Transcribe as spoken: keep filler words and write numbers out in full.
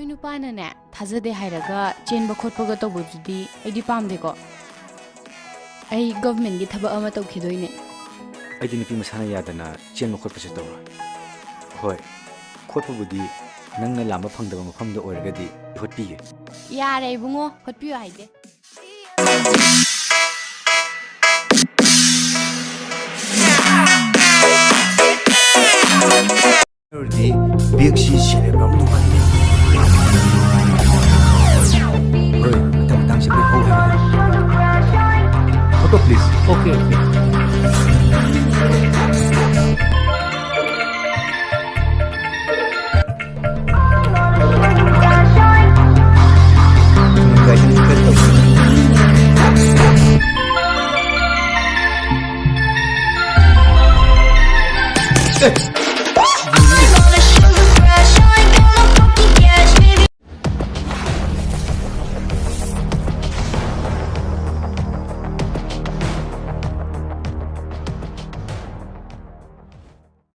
ꯅꯣꯏ ꯅꯨꯄꯥꯅꯅꯦ, ꯊꯥꯖꯗꯦ ꯍꯥꯏꯔꯒ ꯆꯦꯟꯕ ꯈꯣꯠꯄꯒ ꯇꯧꯕꯗꯨꯗꯤ ꯑꯩꯗꯤ ꯄꯥꯝꯗꯦꯀꯣ꯫ ꯑꯩ ꯒꯚꯔꯟꯃꯦꯟꯠꯀꯤ ꯊꯕꯛ ꯑꯃ ꯇꯧꯈꯤꯗꯣꯏꯅꯦ꯫ ꯑꯩꯗꯤ ꯅꯨꯄꯤ ꯃꯁꯥꯅ ꯌꯥꯗꯅ ꯆꯦꯟꯕ ꯈꯣꯠꯄꯁꯦ ꯇꯧꯔꯣꯏ꯫ ꯍꯣꯏ, ꯈꯣꯠꯄꯕꯨꯗꯤ ꯅꯪꯅ ꯂꯥꯝꯕ ꯐꯪꯗꯕ ꯃꯐꯝꯗ ꯑꯣꯏꯔꯒꯗꯤ ꯍꯣꯠꯄꯤꯒꯦ꯫ ꯌꯥꯔꯦ ꯏꯕꯨꯡꯉꯣ, ꯍꯣꯠꯄꯤꯌꯣ ꯍꯥꯏꯗꯦ꯫ ꯗꯤ ꯕꯦꯛꯁꯤ ꯁꯦꯂꯦꯕ꯭ꯔꯦꯠ ꯑꯃ ꯅꯨꯡꯉꯥꯏꯅꯤ꯫ ꯍꯣꯏ, ꯃꯇꯥꯡ ꯃꯇꯥꯡꯁꯦ ꯑꯩꯈꯣꯏ ꯍꯧ ꯍꯥꯏꯕꯅꯤ꯫ Photo please. Okay, okay.